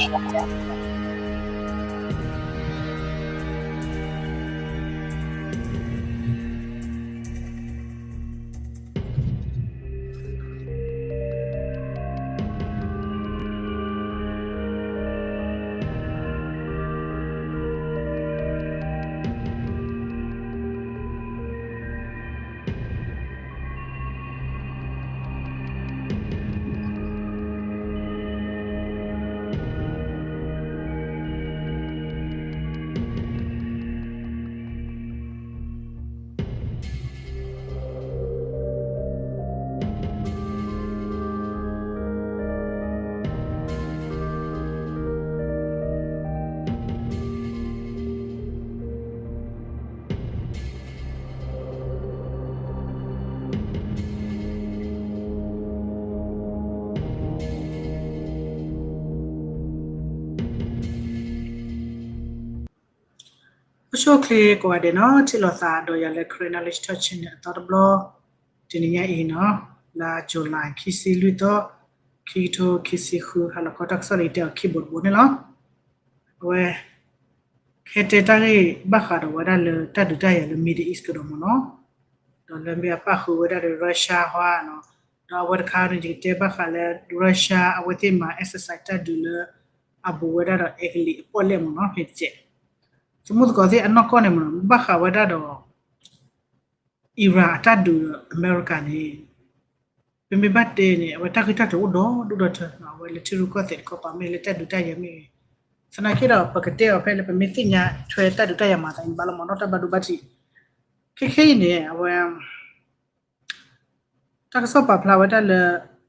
အိၣ်ဆူၣ်အိၣ်ချ့ကိးဂၤဒဲးနီၤ, ထံၣ်လိာ်သးဒီးယၤလၢ Karen Knowledge Talk Channel အသီတဘျီ, တနံၤညါအံၤနီၤ, လါ July ခံဆံလွံၢ်သီ, ခံကထိခံဆံဃု, ဟါလီၤခီ တၢ်ကစီၣ်လၢယတဲအီၤခံဘိတဘိန့ၣ်လီၤ. အဝဲ ခဲတဲတၢ်ဂ့ၢ်ဘၣ်ဃးဒီးဝဲဒၣ်လၢတၢ်ဒုးတၢ်ယၤလၢ Middle East ကဒီးမ့ၢ်နီၤ, ဒီးလၢမ့ၢ်အပၣ်ဃုာ်ဝဲဒၣ်ဒီး Russia ဟီနီၤ, ဒီးအဝဲတခါန့ၣ် ယကတဲဘၣ်ဃးလၢ Russia အဝဲသ့ၣ်မၤ exercise တၢ်ဒုးလၢ အဘူးဝဲဒၣ်ဒီးအဲကလံးအပီၣ်လဲၣ်မ့ၢ်နီၤ, ဖဲတကဲး သမုၢ်သကိးသ့ၣ်အနီၢ်ကီၢ်န့ၣ်မ့ၢ်နီၤ, ဘၣ်ဃးဝဲဒၣ်ဒီး Iran အတၢ်ဒုးဒီးအမဲရကၤန့ၣ်, ပမ့ၢ်ဘၣ်တဲန့ၣ် အဝဲတၢ်ဂ့ၢ်တၢ်ကျိၤအိၣ်ဒီဒူၣ်ဒီထၢ, အဝဲလၢထံရူၢ်ကီၢ်သဲးတခီပၤမ့ၢ်ဂ့ၤ, လၢတၢ်ဒုးတၢ်ယၤမ့ၢ်ဂ့ၤ, သနာ်က့ဒီး ပကတဲအီၤဖဲလၢပမ့ၢ်သ့ၣ်ညါထွဲတၢ်ဒုးတၢ်ယၤမၤသးန့ၣ် ဘၣ်လီၤမ့ၢ်နီၤ, တၢ်ဘၣ်ဒိဘၣ်ထံး, ခဲခဲအံၤန့ၣ် အဝဲ တၢ်ကစီၣ်ပာ်ဖျါဝဲဒၣ်လၢ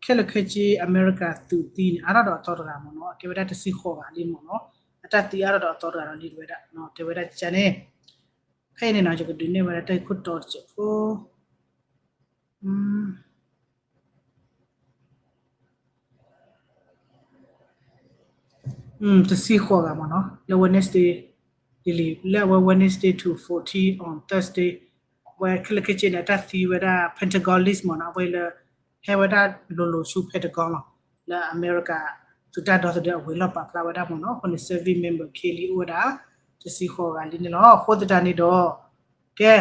ခဲလၢာ်ခဲဆ့အမဲရကၤသုးသံန့ၣ် အါထီၣ်ဒီးအသီတဂၤမ့ၢ်နီၤ, အကဲဝဲဒၣ်တဆံဃိးဂၤလံမ့ၢ်နီၤ, အတၢ်သံအါထီၣ်ဒီးအသီတဂၤဒီးလံ တဲဝဲဒၣ်, တဲဝဲဒၣ်န့ၣ်, ဖဲအံၤန့ၣ်နီၤ ယကဒုးနဲၣ်ဝဲဒၣ်တၢ်ဂ့ၢ်ခိၣ်တီတစဲးဖိ တဆံဃိးဂၤမ့ၢ်နီၤ, လၢ Wednesday ဒ်လံ, လၢအဝဲ Wednesday to fourteen on Thursday, အဝဲခဲလၢာ်ခဲဆ့န့ၣ် အတၢ်သံဝဲဒၣ် Pentagon list မ့ၢ်နီၤ, အဝဲလၢ ဟဲဝဲဒၣ်လိၤလိၤဆူ Pentagon လီၤ, လၢအမဲရကၤ သုးတၢ်ဒီသဒၢအဝဲၤလီၢ်ပာ်ဖျါဝဲဒၣ်မ့ၢ်နီၤ, အဃိန့ၣ် service member ခဲလံအိၣ်ဝဲဒၣ် တဆံဃိးဂၤလံန့ၣ်လီၤ. အဃိသတးန့ၣ်ဒီး ကဲ,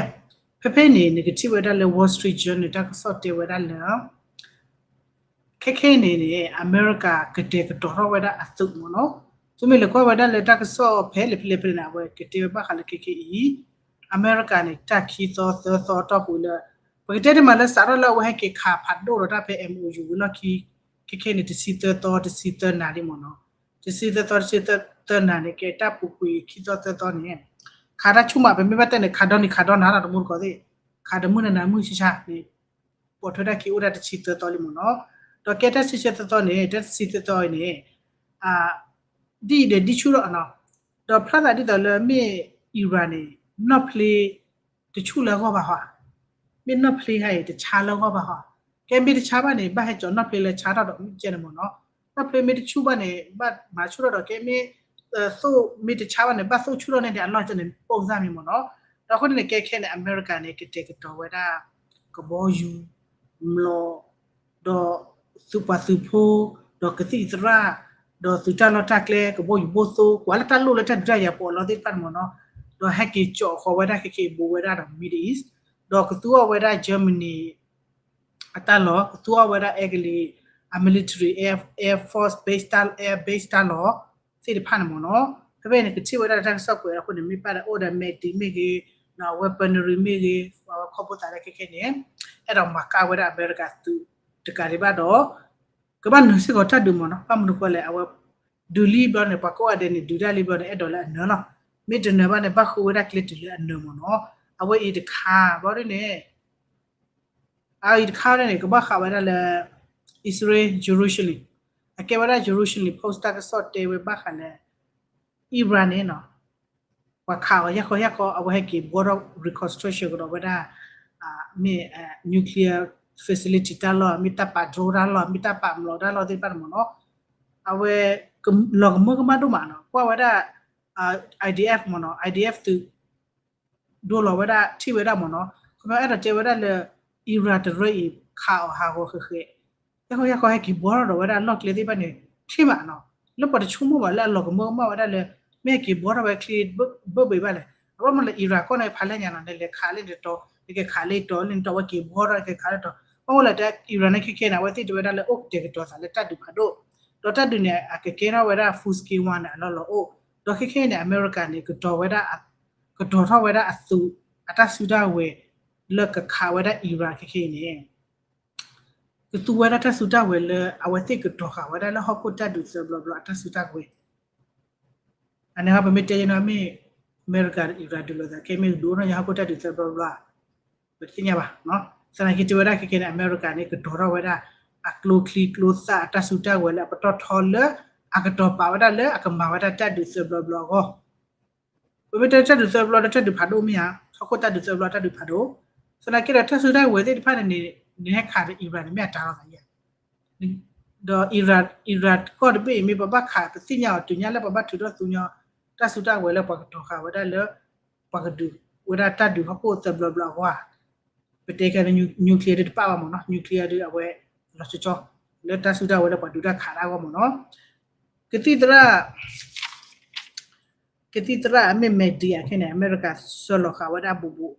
ဖဲဖဲန့ၣ် နကထံၣ်ဝဲဒၣ်လၢ Wall Street Journal တၢ်ကစီၣ်တဲဝဲဒၣ်လၢ ခဲခဲအံၤန့ၣ်န့ၣ် အမဲရကၤကတဲာ်ကတီၤထီၣ်ဝဲဒၣ်အသုးမ့ၢ်နီၤ, သုမ့ၢ်လဲၤကွၢ်ဝဲဒၣ်လၢတၢ်ကစီၣ်ဖဲလဲၣ်ဖဲလဲၣ်ဖဲလဲၣ်န့ၣ် အဝဲကတဲဝဲဘၣ်ဃးလၢခဲခဲအံၤ, အမဲရကၤန့ၣ် တၢ်ခံသီသၢသီတီၢ်ပူၤလၢ ပကတဲတမံၤလၢစးထီၣ်လၢအဝဲဟဲက့ၤခးဖးဒိၣ်ဒီးတၢ်ဖဲ MOU ဝံၤလီၢ်ခံ, ခဲခဲန့ၣ် တဆံသၢသီ တဆံသၢနၤလံမ့ၢ်နီၤ, တဆံသၢသီ တဆံသၢနၤန့ၣ် ကဲတၢ်ပူၤကွံာ်ခံသီသၢသီန့ၣ် ခးတၢ်ဆူၣ်မး ပမ့ၢ်ဘၣ်တဲန့ၣ် ခးဒီနံၤခးဒီနၤလီၤ တမူတကိးသ့ၣ်, ခးတမုၢ်နၤနၤမုၢ်ဆါဆါန့ၣ် ပိာ်ထွဲတၢ်ခံအိၣ်ဒၣ်တဆံသၢသီလံမ့ၢ်နီၤ, ဒီးကဲတၢ်ဆံသၢသီန့ၣ် တၢ်တဆံသၢသီအံၤန့ၣ် ဒ်အံၤဒီးဒ်ဆူၣ်ထီၣ်နီၤ, ဒီးဖျါသးဒ်သိးလၢမ့ၢ် Iran န့ၣ် နီၣ်ဖျ့ တဆူၣ်လၢအဂီၢ်ဘၣ်ဟီ, မ့ၢ်နီၣ်ဖျ့ဟဲအံၤ တဆါလၢအဂီၢ်ဘၣ်ဟီ, ကဲမ့ၢ်တဆါဘၣ်န့ၣ် ဘၣ်ဟဲကၠီၤနီၣ်ဖျ့လၢဆါထီၣ်ဒီးမ့ၢ်ကဲန့ၣ်မ့ၢ်နီၤ, နီၣ်ဖျ့မ့ၢ်တဆူၣ်ဘၣ်န့ၣ် ဘၣ်မၤဆူၣ်ထီၣ်ဒီးကဲမ့ၢ် သိၣ်မ့ၢ်တဆါဘၣ်န့ၣ် ဘၣ်သိၣ်ဆူၣ်ထီၣ်န့ၣ်ဒီးအလီၢ်ကဲန့ၣ် ပိၢ်စၢ်မံၤမ့ၢ်နီၤ, ဒီးအဃိန့ၣ်န့ၣ် ကဲခဲန့ၣ် အမဲရကၤန့ၣ် ကတဲာ်ကတီၤဝဲဒၣ် ကဘီယူၤ မျိာ် ဒီးသုးပှၤသုးဖိ ဒီးကသံၣ်သရၣ် ဒီးသုးတၢ်လီၢ်တၢ်ကျဲ ကဘီယူၤဘိၣ်သိ ကွၢ်လၢတၢ်လိၣ်လၢတၢ်ဒုးတၢ်ယၤပီးလီသ့ၣ်တဖၣ်န့ၣ်မ့ၢ်နီၤ, ဒီးဟဲက့ၤကၠီၤဃီၤဝဲဒၣ်ခဲခဲအံၤဘူးဝဲဒၣ်ဒီး Middle East, ဒီးကသူအီၤဝဲဒၣ် Germany အတၢ်လီၢ် ကသူအီၤဝဲဒၣ်အဲကလံး အ military air air force base တၢ် air base တၢ်လီၢ်သ့ၣ်တဖၣ်န့ၣ်မ့ၢ်နီၤ, ဖဲဖဲန့ၣ် ကထံၣ်ဝဲဒၣ်တၢ်ကစီၣ်ကွဲးအဃိန့ၣ် မ့ၢ်ဘၣ်ဒီးအိၣ်ဒီး medic မ့ၢ်ဂ့ၤ, ဒီး weaponry မ့ၢ်ဂ့ၤ, အဝဲခီဖျိသးလၢခဲခဲန့ၣ် အဲၣ်ဒိးမၤကၣ်ဝဲဒၣ်အမဲရကၤသုးတကးဒံးဘၣ်ဒီး ကဘၣ်နၢၤစ့ၢ်ကီးတၢ်ဒုးမ့ၢ်နီၤ, ဘၣ်မနုၤဃိလဲၣ် အဝဲ ဒုးလံဘျီန့ၣ် ပှၤကိးဂၤဒဲးန့ၣ် ဒုးတၢ်လံဘျီန့ၣ် အဲၣ်ဒိးလၢအနၢၤလီၤ, မ့ၢ်တနၢၤဘၣ်န့ၣ် ဘၣ်ဃုဝဲဒၣ်ကျဲတုၤလၢအနၢၤမ့ၢ်နီၤ, အဝဲအံၤတခါဘျီဒ်န့ၣ် အအံၤတခါန့ၣ် ကဘၣ်ဃးဝဲဒၣ်လၢ အံၣ်စရ့လး Jerusalem အကဲဝဲဒၣ် Jerusalem Post တၢ်ကစီၣ်တဲဝဲဘၣ်ဃးလၢ Iran န့ၣ်နီၤ, ပှၤခးအီၤယၢ်ခီယၢ်ခီ အဝဲဟဲက့ၤဘှီထီၣ် reconstruction ကဒီးဝဲဒၣ် မ့ၢ် nuclear facility တၢ်လီၢ် မ့ၢ်တၢ်ပာ် drone တၢ်လီၢ် မ့ၢ်တၢ်ပာ်မျိာ်တၢ်လီၢ်သ့ၣ်တဖၣ်န့ၣ်မ့ၢ်နီၤ, အဝဲ လီၤကမၢကမၣ်ဒိၣ်မးနီၤ, ကွၢ်ဝဲဒၣ် IDF မ့ၢ်နီၤ, IDF သုး ဒိလီၤဝဲဒၣ် ထံၣ်ဝဲဒၣ်မ့ၢ်နီၤ, ခီဖျိအဲၣ်ဒိးတဲဝဲဒၣ်လၢ Iran တရၢအံၤ ခးအီၤဟးဂီၤဃဲးဃဲး, ဟဲဃီဟဲဃီဟဲက့ၤဘှီထီၣ်ဒီးဝဲဒၣ်လီၢ်ကျဲသ့ၣ်တဖၣ်န့ၣ် ထံၣ်မးနီၤ, လၢပှၤတဆိကမိၣ်ဘၣ်လၢအလီၤကမၢကမၣ်ဝဲဒၣ်လၢ မ့ၢ်က့ၤဘှီထီၣ်ဝဲချ့ဘၢဘ့ၣ်ဘၣ်လဲၣ်. အဘၣ်မနုၤလၢ Iran ကီၢ်န့ၣ် ဖးလဲၢ်ညါနီၤ နလဲၤခးလၢနတီၤ နကခးလၢတီၤလၢနတီၤဝဲက့ၤဘှီထီၣ် နကခးလၢတီၤ ဘၣ်မနုၤလၢ Iran န့ၣ် ခဲခဲန့ၣ် အဝဲသ့ၣ်တဲဝဲဒၣ်လၢအိၣ်ကတဲာ်ကတီၤသးလၢတၢ်ဒုးဖးဒိၣ် ဒီးတၢ်ဒုးန့ၣ် အကကဲထီၣ်ဝဲဒၣ် full scale war န့ၣ် အလီၢ်လီၤအိၣ် ဒီးခဲခဲန့ၣ် အမဲရကၤန့ၣ် ကတီၤဝဲဒၣ် ကတီၤထီၣ်ဝဲဒၣ်အသုး အတၢ်စုတၢ်ဝဲၤ လၢကခးဝဲဒၣ် Iran ခဲခဲအံၤန့ၣ် ကသူဝဲဒၣ်တၢ်စုတၢ်ဝဲၤလၢ အဝဲသ့ၣ်ကတီၤဃာ်ဝဲဒၣ်လၢဟီၣ်ခိၣ်တၢ်ဒုးသၢဘျီဘျီအတၢ်စုတၢ်ဝဲၤ အန့ၣ်ဟီ ပမ့ၢ်တဲယဲနီၤ မ့ၢ်အမဲရကၤ Iran ဒုးလိာ်သး ခဲမ့ၢ်ကဒုးအိၣ်ထီၣ်ညါဟီၣ်ခိၣ်တၢ်ဒုးသၢဘျီဘျီ ပတသ့ၣ်ညါဘၣ်. သနာ်က့တဲဝဲဒၣ် ခဲခဲန့ၣ် အမဲရကၤန့ၣ် ကတီၤထီၣ်ဝဲဒၣ် အကျိချံကျိသၣ်အတၢ်စုတၢ်ဝဲၤလၢအပတီၢ်ထီလၢ အကတီၤပာ်ဝဲဒၣ်လၢအကမၤဝဲဒၣ်တၢ်ဒုးသၢဘျီဘျီအဂီၢ် ပမ့ၢ်တဲတၢ်ဒုးသၢဘျီလၢတၢ်ဒုးဖးဒိၣ်မ့ၢ်ဧါ, ဟီၣ်ခိၣ်တၢ်ဒုးသၢဘျီတၢ်ဒုးဖးဒိၣ်, သနာ်က့ဒီးတၢ်စုတၢ်ဝဲၤသ့ၣ်တဖၣ်န့ၣ်န့ၣ် နဟဲခးဒီး Iran န့ၣ် မ့ၢ်အတၢ်လီၤသးယဲၢ်, ဒီး Iran, Iran ကီၢ်တဘ့ၣ်အံၤမ့ၢ်ပဘၣ်ခး ပသ့ၣ်ညါအီၤတုၤညါလၢပဘၣ်ထုးထီၣ်သူညီ တၢ်စုတၢ်ဝဲၤလၢပှၤကတီၤဃာ်ဝဲဒၣ်လၢ ပှၤကဒုးဝဲဒၣ်တၢ်ဒုးဟီၣ်ခိၣ်သၢဘျီဘျီအဂီၢ်ဧါ, ပတဲခဲလၢ nuclear ဒုးတပာ်ဘၣ်မ့ၢ်နီၤ, nuclear ဒုးအဝဲလီၤဆီဆီ လၢတၢ်စုတၢ်ဝဲၤလၢပှၤဒုးတၢ်ခးတၢ်အဂီၢ်မ့ၢ်နီၤ, ကသံၣ်သရၣ် ကသံၣ်သရၣ်အမ့ၢ် Mahdi အခဲန့ၣ် အမဲရကၤဆှၢလီၤဃာ်ဝဲဒၣ်ဘူးဘူး,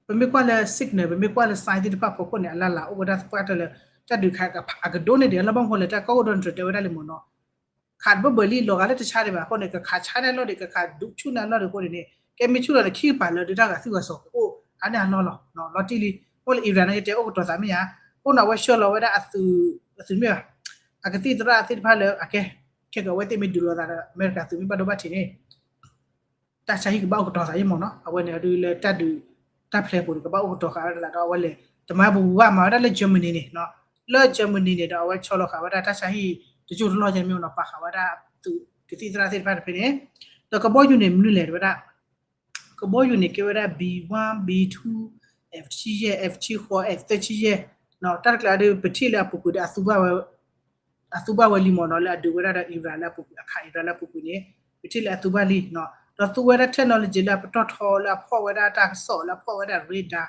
ပမ့ၢ်ကွၢ်လၢ signal ပမ့ၢ်ကွၢ်လၢ sign သ့ၣ်တဖၣ်ဖီခိၣ်န့ၣ် အလၢ်လၢ်အိၣ်ဝဲဒၣ်သပှၢ်တၢၢ်လၢ တၢ်ဒုးခးအကဒိၣ်န့ၢ်ဒံးလီၤ, ဘၣ်မနုၤဃိလဲၣ် တၢ်ကီၢ်အိၣ်ဒီးနတြဲၤတဲဝဲဒၣ်လံမ့ၢ်နီၤ, ခးတဘၢၣ်ဘၢၣ်လံ လီၤဂာ်လၢတဆါဒံးဘၣ်အဃိန့ၣ် ကခးဆါန့ၢ်အလီၢ်ဒံး ကခးဒုးဆူၣ်န့ၢ်အလီၢ်ဒံးအဃိန့ၣ်န့ၣ် ကဲမ့ၢ်ဆူၣ်လီၤန့ၣ် ခံကပၤလၢဒုးတၢ်ဂၤသုးဂၤစီၤကအိၣ်အါန့ၢ်အလီၢ်လီၤ, လီၤတံၢ်လံ, အိၣ်လၢ Iran န့ၣ်ကတဲအိၣ်ကတီၤသးမ့ၢ်ဧါ, အိၣ်န့ၣ်အဝဲဆှၢလီၤဝဲဒၣ်အသုး, အသုးမ့ၢ်ဘၣ်, အကသံၣ်သရၣ်သ့ၣ်တဖၣ်လၢအကဲ, ခဲကဝဲသ့ၣ်မ့ၢ်ဒုးလိာ်သးဒီး အမဲရကၤသုးမ့ၢ်ဘၣ်ဒိဘၣ်ထံးန့ၣ် တၢ်ဆါဟံၣ်ကဘၣ်အိၣ်ကတီၤသးယဲၢ်မ့ၢ်နီၤ, အဝဲန့ၣ်ဒုးလၢတၢ်ဒုး, တၢ်ဖျဲးပူၤန့ၣ် ကဘၣ်အိၣ်ကတီၤဃာ်ဝဲဒၣ်လၢဒီးအဝဲလဲၤ, တမၤဘူးဘူးဘၣ်မၤဝဲဒၣ်လၢ Germany န့ၣ်, လၢ Germany န့ၣ်ဒီး အဝဲဆီလီၤဃာ်ဝဲဒၣ်တၢ်ဆါဟံၣ်တစိၢ်တလီၢ်ယဲၢ်မ့ၢ်နီၤ, ပာ်ဃာ်ဝဲဒၣ်သုးကသံၣ်သရၣ်သ့ၣ်တဖၣ်တဖဲန့ၣ်, ဒီးကဘီယူၤန့ၣ် မနုၤလဲၣ်တဲဝဲဒၣ် ကဘီယူၤန့ၣ် ကဲဝဲဒၣ် B one, B two, F ဆံယဲၢ်, F ဆံဃိး, F သၢဆံယဲၢ်, တၢ်တကျါဒီး ပထံၣ်လၢအပူၤကွံာ်ဒီး အသူဘၣ်ဝဲလံမ့ၢ်နီၤ, လၢအဒုးဝဲဒၣ်ဒီး Iran လၢအပူၤကွံာ် အခး Iran လၢအပူၤကွံာ်န့ၣ် ပထံၣ်လၢအသူဘၣ်လံ, ဒီးသူဝဲဒၣ် technology လၢအပတီၢ်ထီလၢအဖီၣ်ဝဲဒၣ်တၢ်ကစီၣ်လၢအဖီၣ်ဝဲဒၣ် radar,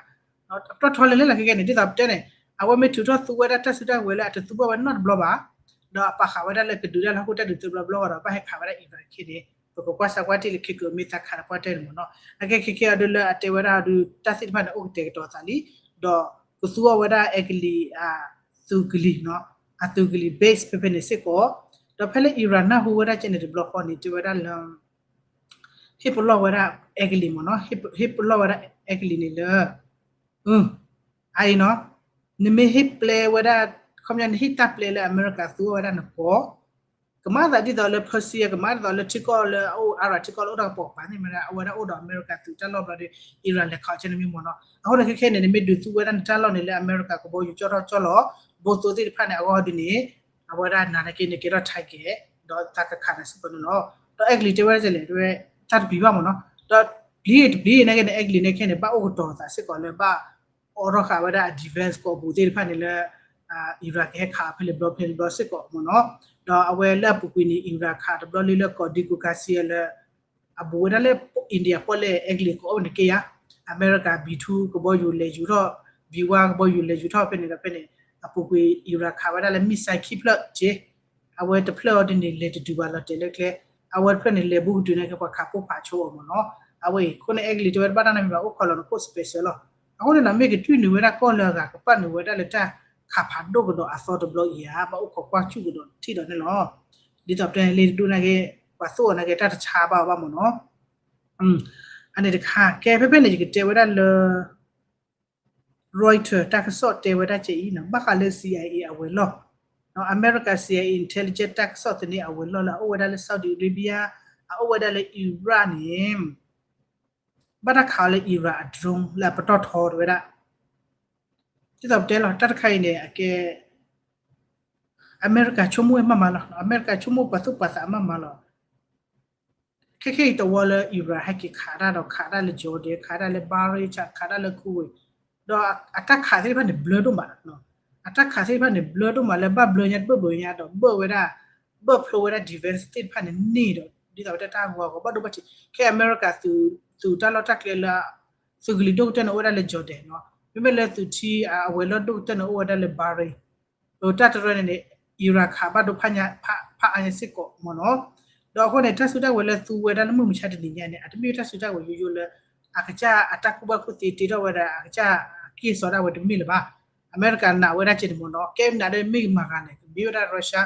အပတီၢ်ထီလဲၤလဲၤလီၤခဲကဲန့ၣ် ဒ်သိးပတဲန့ၣ် အဝဲမ့ၢ်ထုးထီၣ်သူဝဲဒၣ်တၢ်စုတၢ်ဝဲၤလၢအတသူဘၣ်ဝဲနီတဘျီဘၣ်, ဒီးအပာ်ဃာ်ဝဲဒၣ်လၢကဒုးတၢ်လၢဟီၣ်ခိၣ်တၢ်ဒုးသၢဘျီဘျီဒီး ဘၣ်ဟဲခးဝဲဒၣ် Iran ခဲန့ၣ် ပကကွၢ်စးကွၢ်တ့ၢ်လၢခဲကမ့ၢ်သးခးတပှၢ်တၢၢ်န့ၣ်မ့ၢ်နီၤ, အကဲခဲကဲအီၤဒုးလၢအတဲဝဲဒၣ်အီၤဒုး တၢ်သ့ၣ်တဖၣ်န့ၣ် အိၣ်ကတဲာ်ကတီၤသးလံ, ဒီးကသူအီၤဝဲဒၣ်အဲကလံး သုးကလံၤ, အသုးကလံၤ base ဖဲဖဲန့ၣ်စ့ၢ်ကီး, ဒီးဖဲလၢ Iran နၢ်ဟူဝဲဒၣ်ကဲန့ၣ်တဘျီဃီန့ၣ် တဲဝဲဒၣ်လၢ ဟ့ၣ်ပလီၢ်ဝဲဒၣ်အဲကလံးမ့ၢ်နီၤ, ဟ့ၣ်ပလီၢ်ဝဲဒၣ်အဲကလံးန့ၣ်လၢ အအံၤနီၤ, နမ့ၢ်ဟ့ၣ်ပျဲဝဲဒၣ်, ခီပညီ နဟ့ၣ်တၢ်ပျဲလၢအမဲရကၤသူအီၤဝဲဒၣ်နကီၢ်, ကမၤသးဒ်သိးလၢ Persia ကမၤဒ်သိးလၢထံကီၢ်လၢအအိၣ် Iraq ထံကီၢ်လၢအိၣ်ဒီးကပိာ်ကပၤန့ၣ်မ့ၢ်ဒၣ် အဝဲဒၣ်အိၣ်ဒီးအမဲရကၤသုးတၢ်လီၢ်ဘျီဒီး Iran လဲၤခးအီၤကဲန့ၣ်မ့ၢ်မ့ၢ်နီၤ, အဃိန့ၣ်ခဲခဲန့ၣ် နမ့ၢ်ဒုးသူဝဲဒၣ်နတၢ်လီၢ်န့ၣ်လၢအမဲရကၤကဘီယူၤကၠီထီၣ်ကၠီလီၤ, ဘိသိသ့ၣ်တဖၣ်န့ၣ် အဂီၢ်ဒ်န့ၣ် အဝဲဒၣ်နာ်သက့န့ၣ် ကဲထီၣ် target ဒီးသးကခးနၤစ့ၢ်ကီးန့ၣ်လီၤ, ဒီးအဲကလံးတဲဝဲဒၣ်လဲၣ် တဲဝဲ တၢ်တပျံၤဘၣ်မ့ၢ်နီၤ, ဒီးပျံၤတပျံၤနာ်က့န့ၣ် အဲကလံးန့ၣ်ခဲန့ၣ် ဘၣ်အိၣ်ကတီၤသးစ့ၢ်ကီးလၢဘၣ် အိးထီၣ်ဃာ်ဝဲဒၣ်အ defense ကိးပူၤသ့ၣ်တဖၣ်န့ၣ်လၢ Iran ကဟဲခးဖဲလဲၣ်ဘျီဖဲလဲၣ်ဘျီစ့ၢ်ကီးမ့ၢ်နီၤ, ဒီးအဝဲလၢအပူၤကွံာ်န့ၣ် Iran ခးတဘျီလံလၢကီၢ်ဒံကူကါစံလၢ အဘူးဝဲဒၣ်လၢ India ပီၣ်လဲၣ်အဲကလံးကအိၣ်န့ၣ်က့ယါ, အမဲရကၤ B two ကဘီယူၤလဲၤယူၤထီၣ်, B one ကဘီယူၤလဲၤယူၤထီၣ်ဖဲန့ၣ်ဒီးဖဲန့ၣ် အပူၤကွံာ် Iran ခးဝဲဒၣ်လၢ missile ခံဖျၢၣ်က့ အဝဲတဖျၢၣ်အီၤဒ်န့ၣ် လဲၤတတုၤဘၣ်လီၤတဲာ်လၢကျဲ, အဝဲတဖျၢၣ်န့ၣ် လဲၤဘူးကတုၤန့ၢ်က့ၤပှၤခးပိၢ်ဖးဆိအီၤမ့ၢ်နီၤ, အဝဲအံၤ အဃိန့ၣ် အဲကလံးတဲဝဲတဘၣ်တၢ်နီတမံၤဘၣ် အိၣ်ခိးလီၤနခိၣ် special လီၤ, အဃိန့ၣ်နီၤ မ့ၢ်ကတွံၢ်နုာ်ဝဲဒၣ်ကီၢ်လၢအဂၤ ကပာ်နုာ်ဝဲဒၣ်လၢတၢ်ခးဖးဒိၣ်ကဒီးအသီတဘျီအံၤဧါ ဘၣ်အိၣ်ခိးကွၢ်ဆူၣ်ကဒီးထံၣ်ဒီးန့ၣ်လီၤ, ဒ်သိးပတဲန့ၣ်လံတဒူၣ်နာ်က့ ပှၤသိၣ်အီၤနာ်က့ တၢ်တဆါဘၣ်အီၤဘၣ်မ့ၢ်နီၤ, အန့ၣ်တခါ ကဲဖဲဖဲန့ၣ် ယကတဲဝဲဒၣ်လၢ Reuters တၢ်ကစီၣ်တဲဝဲဒၣ်ကဲအံၤနီၤ ဘၣ်ဃးလၢ CIA အဝဲၤလီၢ်, အမဲရကၤ CIA intelligence တၢ်ကစီၣ်သန့အဝဲၤလီၢ်လၢအအိၣ်ဝဲဒၣ်လၢ Saudi Arabia အအိၣ်ဝဲဒၣ်လၢ Iraq န့ၣ် ဘၣ်တၢ်ခးအီၤလၢ Iran အ drone လၢအပတီၢ်ထီတဲဝဲဒၣ်, ဒ်သိးပတဲလီၤ တၢ်တခါအံၤန့ၣ် အကဲ အမဲရကၤဆိကမိၣ်ဝဲမးမးလီၤ, အမဲရကၤဆိကမိၣ်ပှၤသူၣ်ပှၤသးအမးမးလီၤ. ခဲခဲအံၤတဝီလၢ Iran ဟဲက့ၤခးတၢ်ဒီးခးတၢ်လၢ Jordan ခးတၢ်လၢ Bahrain ခးတၢ်လၢ Kuwait ဒီးအတၢ်ခးသ့ၣ်တဖၣ်န့ၣ် ဘျၢဒိၣ်မး, အတၢ်ခးသ့ၣ်တဖၣ်န့ၣ် ဘျၢဒိၣ်မးလၢဘၣ်ဘျၢညါတဘၢၣ်ဘၢၣ်ညါဒီးဘၢၣ်ဝဲဒၣ်, ဘၢၣ်ဖျိဝဲဒၣ် defense သ့ၣ်တဖၣ်န့ၣ်န့ၢ်ဒီး ဒ်သိးဝဲတၢ်ဂီၤဂီၤဘၣ်ဒိဘၣ်ထံး ခဲအမဲရကၤသုးတၢ်လီၢ်တၢ်ကျဲလၢ သုးကလံၤဒိၣ်ကတၢၢ်န့ၣ်အိၣ်ဝဲဒၣ်လၢ Jordan နီၤ, မ့မ့ၢ်လၢသုးထံအဝဲၤလီၢ်ဒိၣ်ကတၢၢ်န့ၣ်အိၣ်ဝဲဒၣ်လၢ Bahrain, တၢ်တရၢန့ၣ်န့ၣ် Iran ခးဘၣ်ဒိဖးအါညါစ့ၢ်ကီးမ့ၢ်နီၤ. ဒီးအဃိန့ၣ် တၢ်စုတၢ်ဝဲၤလၢသူဝဲဒၣ်လၢမုၢ်မဆါတနံၤညါန့ၣ် အတမ့ၢ်တၢ်စုတၢ်ဝဲၤယိယိလၢ အကစၢ်အတၢ်ကူၣ်ဘၣ်ကူၣ်သ့တ့ထီၣ်ဝဲဒၣ် အကစၢ်အက့ၢ်စီဒၣ်ဝဲတမ့ၢ်လၢၤဘၣ်. အမဲရကၤနာ်ဝဲဒၣ်ကဲန့ၣ်မ့ၢ်နီၤ, ကဲနာ်ဒီးမ့ၢ်မၤဂၤန့ၣ် ကမ့ၢ်ဝဲဒၣ် Russia,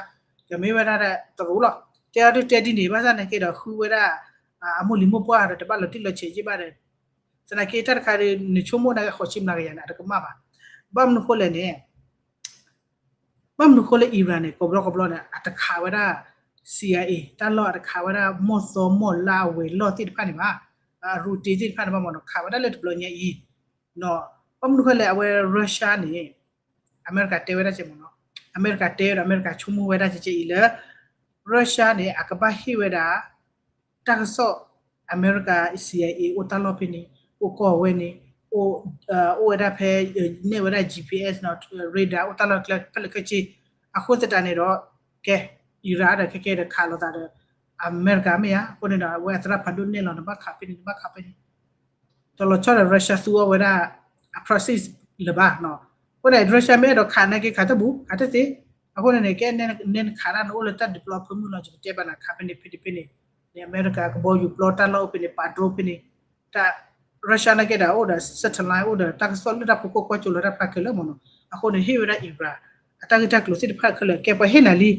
ကမ့ၢ်ဝဲဒၣ်တရူးလီၤ. တဲအီၤဒုတဲဒ်န့ၣ် ဘၣ်ဆၣ်နာ်က့ဒီးဃုဝဲဒၣ် အမိၢ်လံၤမိၢ်ပှၢ်ဒီးတဘၣ်လီၤတံၢ်လီၤဆဲးယ့ၢ်ဘၣ်ဒီး သနာ်က့တၢ်တခါဒီး နဆိကမိၣ်နာ်က့ဃိးဆံမျးကယၤန့ၣ် အတကမၣ်ဘၣ်. ဘၣ်မနုၤဃိလဲၣ်န့ၣ် ဘၣ်မနုၤဃိလၢ Iran န့ၣ် ကိးဘျီကိးဘျီန့ၣ် အတခးဝဲဒၣ် CIA တၢ်လီၢ် အတခးဝဲဒၣ်မီၢ်သီမီၢ်လါအဝဲၤလီၢ်သ့ၣ်တဖၣ်န့ၣ်ဘၣ်, အရူတ့သ့ၣ်တဖၣ်န့ၣ်ဘၣ်မ့ၢ်နီၤ, ခးဝဲဒၣ်လၢတဘျီညါအံၤ ဘၣ်မနုၤဃိလဲၣ် အဝဲ Russia န့ၣ် အမဲရကၤတဲဝဲဒၣ်ကဲမ့ၢ်နီၤ, အမဲရကၤတဲဝဲဒီး အမဲရကၤဆိကမိၣ်ဝဲဒၣ်ကဲအံၤလၢ Russia န့ၣ် အကဘၣ်ဟ့ၣ်ဝဲဒၣ် တၢ်ကစီၣ် အမဲရကၤ CIA အိၣ်တၢ်လီၢ်ဖဲန့ၣ်, အိၣ်ကီၢ်ဝဲန့ၣ်, အိၣ်ဝဲဒၣ်ဖဲ နဲၣ်ဝဲဒၣ် GPS နီၤ radar အိၣ်တၢ်လီၢ်ကျဲဖဲလဲၣ်ခဲဆ့, အဃိသတးန့ၣ်ဒီး ကဲ Iran ဒီးခဲကဲဒီးခးလိာ်သးဒီး အမဲရကၤမ့ၢ်ဧါ, အဃိန့ၣ်ဒီး အဝဲအသရၣ်ဖးဒိၣ်နဲၣ်လီၤ နဘၣ်ခးဖဲန့ၣ် နဘၣ်ခးဖဲန့ၣ် တလီၤဆီဒီး Russia သူအီၤဝဲဒၣ် အ proxy လၢၤဘၣ်နီၤ. အဃိန့ၣ် Russia မ့ၢ်အဲၣ်ဒိးခးနာ်က့ခးတဘူၣ် ခးတသ့. အဃိန့ၣ်န့ၣ် ကဲနဲနခးဒၣ်နအိၣ်လၢတၢ်ဒုးပျီဖၢမုၢ်လီၤ ယကတဲဘၣ်နၤခးဖဲန့ၣ်ဖဲန့ၣ်ဖဲန့ၣ်, န့ၣ် အမဲရကၤကဘီယူၤပျီတၢ်လီၢ်အိၣ်ဖဲန့ၣ် ပာ် drone ဖဲန့ၣ်, တၢ် Russia နာ်က့ဒီးအိၣ်ဒီး satellite အိၣ်ဒီးတၢ်ကစီၣ်လၢတၢ်ဖီခိၣ်ကွၢ်ကၠိလီၤတၢ်ဖျါခဲလၢာ်မ့ၢ်နီၤ. အဃိန့ၣ် ဟ့ၣ်ဝဲဒၣ် Iran အတၢ်ဂ့ၢ်တၢ်ကျိၤသ့ၣ်တဖၣ်ခဲလၢာ် ကဲပှၤဟ့ၣ်နၤလံ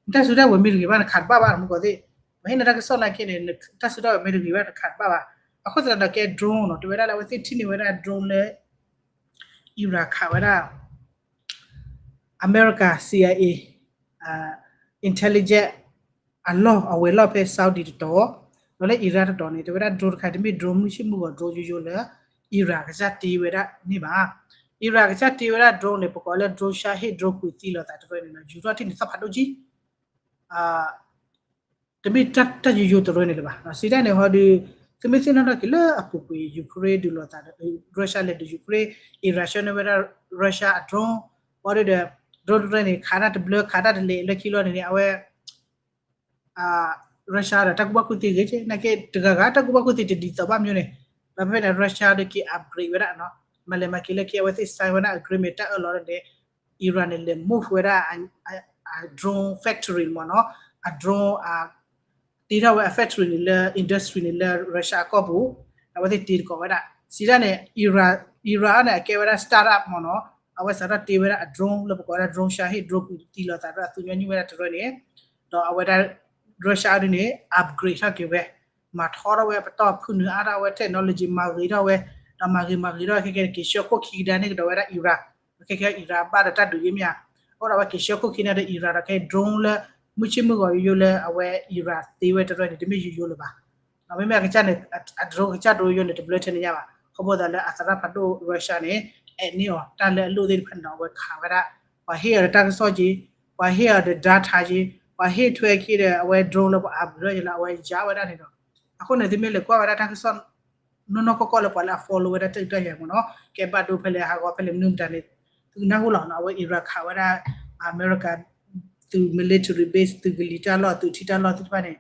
နတၢ်စုတၢ်ဝဲၤမ့ၢ်တဂ့ၤဘၣ် နခးတဘၣ်ဘၣ် မူကီၢ်သ့ၣ်, ပှၤဟ့ၣ်နၤတၢ်ကစီၣ်နာ်က့န့ၣ် နတၢ်စုတၢ်ဝဲၤမ့ၢ်တဂ့ၤဘၣ် နခးတဘၣ်ဘၣ်. အဃိသတးဒီးကဲ drone နီၤ တဲဝဲဒၣ်လၢအဝဲသ့ၣ်ထံၣ်န့ၢ်ဝဲဒၣ် drone လၢ Iran ခးဝဲဒၣ် အမဲရကၤ CIA intelligence အလီၢ်အဝဲၤလီၢ်ဖဲ Saudi တတီၤ, ဒီးလၢ Iran တတီၤန့ၣ် တဲဝဲဒၣ် drone တခါတမ့ၢ် drone မုၢ်ဆ့ၣ်မုၢ်ဂီၤ drone ယိယိလၢ Iran ကစၢ်တ့ဝဲဒၣ်န့ၣ်ဘၣ်. Iran ကစၢ်တ့ဝဲဒၣ် drone န့ၣ် ပကိးလၢ drone ရှါဟ့ၣ် drone ကွံာ်သံလိာ်သးတရၢန့ၣ် ယူၤထီၣ်ထံၣ်န့ၣ်သီၣ်ဖးဒိၣ်ကံ တမ့ၢ်တၢ်ယိယိတရၢန့ၣ်လၢၤဘၣ်. စံးတၢ်န့ၣ်ဟီဒီး သုမ့ၢ်သ့ၣ်နီၣ်ထီၣ်က့ၤလၢအပူၤကွံာ် Ukraine ဒုးလိာ်သးဒီး Russia လဲၤဒုး Ukraine, Iran ဆှၢန့ၢ်ဝဲဒၣ် Russia အ drone, ဘၣ်ဒီး drone တရၢန့ၣ် ခးတၢ်တဘျၢခးတၢ်တလဲၤလၢခံလီၤန့ၣ်န့ၣ် အဝဲ Russia ဒီးတၢ်ကူၣ်ဘၣ်ကူၣ်သ့ဂ့ၤက့ နာ်က့တဂၤဂၤတၢ်ကူၣ်ဘၣ်ကူၣ်သ့တဒ်သိးဘၣ်မ့ၢ်န့ၣ်, ဒီးဖဲဖဲန့ၣ် Russia ဒီးက့ၤ upgrade ဝဲဒၣ်နီၤ, မၤလဲၤမၤက့ၤလၢခံအဝဲသ့ၣ် sign ဝဲဒၣ် agreement တၢ်အၢၣ်လီၤန့ၣ် Iran န့ၣ် လဲၤ move ဝဲဒၣ် drone factory မ့ၢ်နီၤ, အ drone တ့ထီၣ်ဝဲအ factory န့ၣ်လၢ industry န့ၣ်လၢ Russia အကီၢ်ပူၤ, အဝဲသ့ၣ်တ့တကိးဝဲဒၣ်. စံးတၢ်န့ၣ် Iran, Iran န့ၣ် အကဲဝဲဒၣ် startup မ့ၢ်နီၤ, အဝဲစးထီၣ်တ့ဝဲဒၣ်အ drone လၢပကိးဝဲဒၣ် drone ရှါဟ့ၣ် drone ကွံာ်သံလိာ်သးဒီးအသုးညီနုၢ်ဝဲဒၣ်တရၢန့ၣ်, ဒီးအဝဲဒၣ် Russia ဒ်န့ၣ် upgrade ထီၣ်က့ၤဝဲ, မၤထီထီၣ်ဝဲပတီၢ်ဖုၣ်နုာ်အါထီၣ်ဝဲ technology မၤဂ့ၤထီၣ်ဝဲ, ဒီးမၤဂ့ၤမၤဂ့ၤထီၣ်ဝဲခဲကဲန့ၣ် က့ၤဆှၢခိၣ်ခံကဒါန့ၢ်ကဒီးဝဲဒၣ် Iran, ခဲကဲ Iran ဘၣ်ဒီးတၢ်ဒုးယ့ၢ်မ့ၢ်ဧါ, အဃိဒီးအဝဲက့ၤဆှၢခိၣ်ခံန့ၣ်ဒီး Iran ဒီးခဲ drone လၢ မုၢ်ဆ့ၣ်မုၢ်ဂီၤယိယိလၢအဝဲ Iran သ့ဝဲတရၢန့ၣ် တမ့ၢ်ယိယိလၢၤဘၣ်. မ့မ့ၢ်အကစၢ်န့ၣ် အ drone ကစၢ် drone ယိန့ၣ် တဘျၢထဲန့ၣ်ညါဘၣ်. ခီဖျိသးလၢအသရၣ်ဖးဒိၣ် Russia န့ၣ် အဲၣ်န့ၢ်အီၤတၢ်လၢအလိၣ်သ့ၣ်တဖၣ်န့ၣ်ဒီး အဝဲခးဝဲဒၣ်, ပှၤဟ့ၣ်အီၤဒီးတၢ်ကစီၣ်က့, ပှၤဟ့ၣ်အီၤဒီး data က့, ပှၤဟ့ၣ်ထွဲက့ဒီး အဝဲ drone လၢပှၤ upgrade လၢအဝဲယါဝဲဒၣ်န့ၣ်ဒီး, အဃိန့ၣ် သုမ့ၢ်လဲၤကွၢ်ဝဲဒၣ်တၢ်ကစီၣ် နီၢ်နီၢ်ကီၢ်ကီၢ်လၢပှၤလၢအ follow ဝဲဒၣ်တၢ်ဒုးတၢ်ယၤမ့ၢ်နီၤ, ကဲဘၣ်ဒိဖဲလဲၣ်ဟးဂီၤဖဲလဲၣ်မနုၤမတၤန့ၣ်, သုကနၢ်ဟူလီၤနီၤ, အဝဲ Iran ခးဝဲဒၣ် အမဲရကၤ သုး military base သုးကလံၤတၢ်လီၢ် သုးထံတၢ်လီၢ်သ့ၣ်တဖၣ်န့ၣ်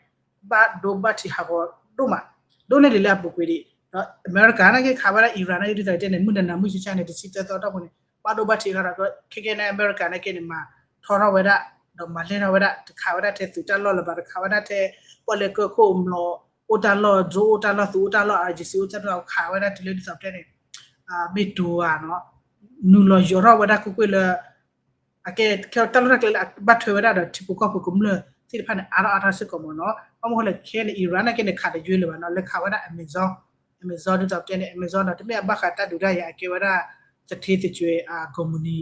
ဘၣ်ဒိဘၣ်ထံးဟးဂီၤဒိၣ်မး, ဒိၣ်န့ၢ်ဒံးလၢအပူၤကွံာ်ဒံး, ဒီးအမဲရကၤနာ်က့ခးဝဲဒၣ် Iran နာ်က့ဒ်သိးတဲန့ၣ် မုၢ်နၤနၤမုၢ်ဆါဆါန့ၣ် တဆံသၢသီအတီၢ်ပူၤန့ၣ် ဘၣ်ဒိဘၣ်ထံးဃီဒီး ခဲကဲန့ၣ် အမဲရကၤနာ်က့န့ၣ် မၤထီထီၣ်ဝဲဒၣ်, ဒီးမၤလဲၢ်ထီၣ်ဝဲဒၣ်, တခးဝဲဒၣ်ထဲသုးတၢ်လီၢ်လၢၤဘၣ်, တခးဝဲဒၣ်ထဲ ပီၣ်လဲၣ်ကၢၢ်ခိၣ်မျိာ် အိၣ်တၢ်လီၢ် drone အိၣ်တၢ်လီၢ် သုးအိၣ်တၢ်လီၢ် အ agency အိၣ်တၢ်လီၢ် ခးဝဲဒၣ်တုၤလၢဒ်သိးပတဲန့ၣ်, မ့ၢ်တူၤဧါနီၤ, နုာ်လီၤယိးထီၣ်ဝဲဒၣ်ကွ့ၢ်ကွ့ၢ်လၢ အကဲ ခဲတၢ်လီၢ်တၢ်ကျဲလၢအဘၣ်ထွဲဝဲဒၣ်ဒီးထံဖိကီၢ်ဖိကမျၢၢ်သ့ၣ်တဖၣ်န့ၣ် အါထီၣ်အါထီၣ်စ့ၢ်ကီးမ့ၢ်နီၤ, ဘၣ်မနုၤဃိလဲၣ် ခဲန့ၣ် Iran နာ်က့န့ၣ် ခးတယွဲလၢၤဘၣ်နီၤ, လဲၤခးဝဲဒၣ် Amazon, Amazon ဒ်သိးပတဲန့ၣ် Amazon ဒီး တမ့ၢ်အဘၣ်ဃးတၢ်ဒုးတၢ်ယၤ အကဲဝဲဒၣ် သထ့သကွဲၤ ကုမ္ပဏီ